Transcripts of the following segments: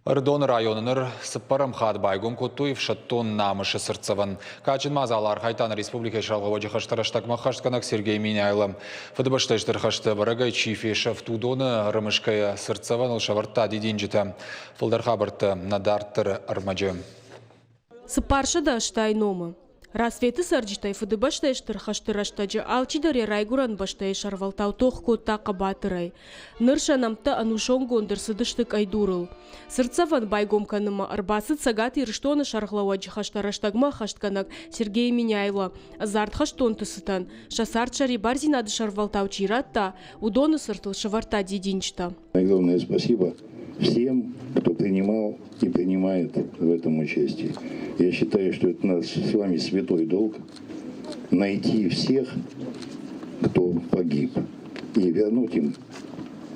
Ӕрыдоны районы ныр цыппӕрӕм хатт байгом кодтой ӕфсӕддон намысы цыртдзӕвӕн. Кадджын мадзалы архайдта нӕ республикӕйы сӕргълӕууӕджы хӕсты рӕстӕгмӕ хӕстгӕнӕг Сергей Меняйло. Фыдыбӕстӕйы Стыр хӕсты бӕрӕгӕй чи фесӕфт, уыдоны ӕрымысгӕйӕ цыртдзӕвӕныл сӕвӕрдта дидинджытӕ. Фылдӕр хабӕрттӕ нӕ дарддӕры ӕрмӕджы. 480 номы. Рассветы цӕрджытӕй Фыдыбӕстӕйы Стыр хӕсты рӕстӕджы алчидӕр йӕ райгуырӕн бӕстӕйы сӕрвӕлтау тох кодта хъӕбатырӕй. Ныр сӕ нӕмттӕ ӕнусонгонд ӕрцыдысты къӕйдурыл. Цыртдзӕвӕн байгом кӕнынмӕ ӕрбацыд Цӕгат Ирыстоны сӕргълӕууӕджы хӕстӕ рӕстӕгмӕ ӕххӕстгӕнӕг Сергей Меняйло. Ӕдзард хӕстонты цытӕн, сӕ цард сӕрибардзинады сӕрвӕлтау чи радта, уыдоны цыртыл сӕвӕрдта дидинджытӕ. Огромное спасибо всем, кто принимал и принимает в этом участие. Я считаю, что это наш с вами святой долг найти всех, кто погиб, и вернуть им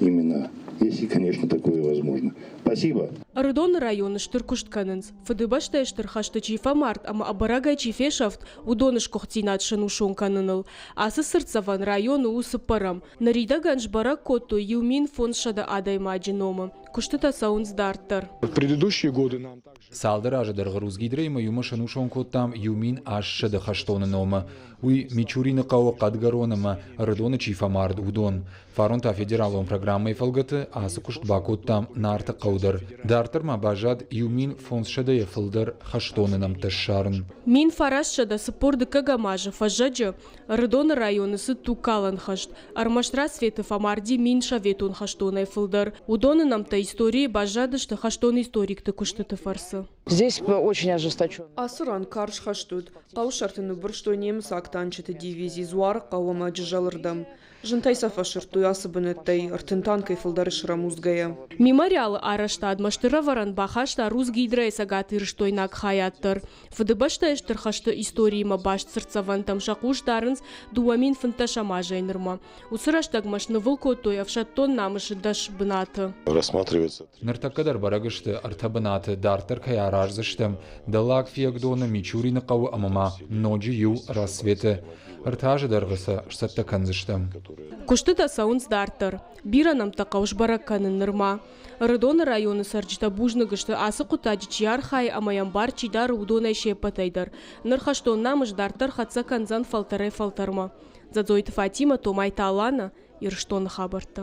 имена, если, конечно, такое возможно. Спасибо. Ӕрыдоны районы стыр куыст кӕнынц, Фыдыбӕстӕйы Стыр хӕсты чи фӕмард ӕмӕ ӕбӕрӕгӕй чи фесӕфт, уыдоны сгуыхтдзинад сӕнусон кӕныныл. Ацы цыртдзӕвӕн районы у цыппӕрӕм. Ныридӕгӕн сбӕрӕг кодтой 1500 адӕймаджы номы. Куыстытӕ цӕуынц дарддӕр. В предыдущие годы нам Цалдӕр азы дӕргъы Русгидроимӕ иумӕ сӕнусон кодтам 1800 хӕстоны номы. Уый Мичурины хъӕуы Хъӕдгӕрон ӕмӕ Ӕрыдоны чи фӕмард, уыдон. Фарон та федералон программӕйы фӕлгӕты ацы куыст бакодтам Нарты хъӕу дӕр. Дарддӕр ма баззад 1500-йӕ фылдӕр хӕстоны нӕмттӕ ссарын. 1942 азы фӕззӕджы Ӕрыдоны районы цыд тугкалӕн хӕст. Ӕрмӕст Рассветы фӕмарди мин советон хӕстонӕй фылдӕр. Уыдоны нӕмттӕ историйы баззадысты хӕстон историкты куыстыты фӕрцы. Здесь очень ожесточен. Ацы ран карз хӕст уыд. Хъӕуы сӕрты ныббырстой немыцаг танчыты дивизи Дзуарыхъӕу ӕмӕ Джызӕлырдӕм. Зынтӕй сӕ фӕсырдтой ацы бынӕттӕй, 30 танкӕй фылдӕр срӕмудзгӕйӕ. Мемориалы арӕзтадмӕ стыр ӕвӕрӕн бахаста Русгидройы цӕгатирыстойнаг хайад дӕр. Фыдыбӕстӕйы Стыр хӕсты историимӕ баст цыртдзӕвӕнтӕм сӕ хъус дарынц 2015 азӕй нырмӕ. Уыцы рӕстӕгмӕ снывыл кодтой ӕфсӕддон намысы 10 бынаты. Рассматривается. Ныртӕккӕ дӕр бӕрӕг сты ӕртӕ бынаты, дарддӕр кӕй араздзыстӕм Дӕллаг Фиагдоны, Мичурины хъӕуы ӕмӕ ма ноджы иу Рассветы. Ӕртӕ азы дӕргъы сӕ сцӕттӕ кӕндзыстӕм. Куыстытӕ цӕуынц дарддӕр. Бирӕ нӕмттӕ хъӕуы сбӕрӕг кӕнын нырма. Ӕрыдоны районы цӕрджытӕ бузныг сты, ацы хъуыддаджы чи архайы ӕмӕ йӕм бар чи дары, уыдонӕй се ппӕтӕй дӕр. Ныр хӕстон намыс дарддӕр хӕццӕ кӕндзӕн фӕлтӕрӕй-фӕлтӕрмӕ. Дзӕдзойты Фатимӕ, Томайты Алана, Ирыстоны хабӕрттӕ.